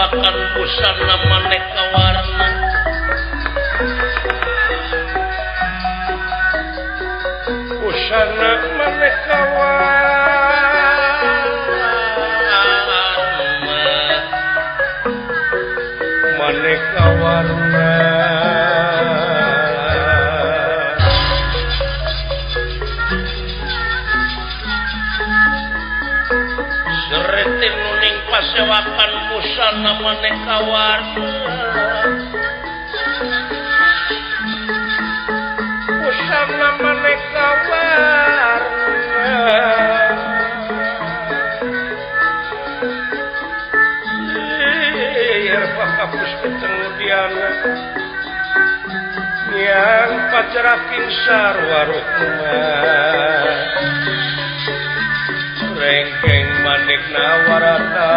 Pasewakan busana maneka warna busana maneka warna maneka warna seretin nuning pasewakan busana maneka warna busana maneka warna hapus kecengudiana yang pacerakin sarwa rukma rengkeng manik nawarata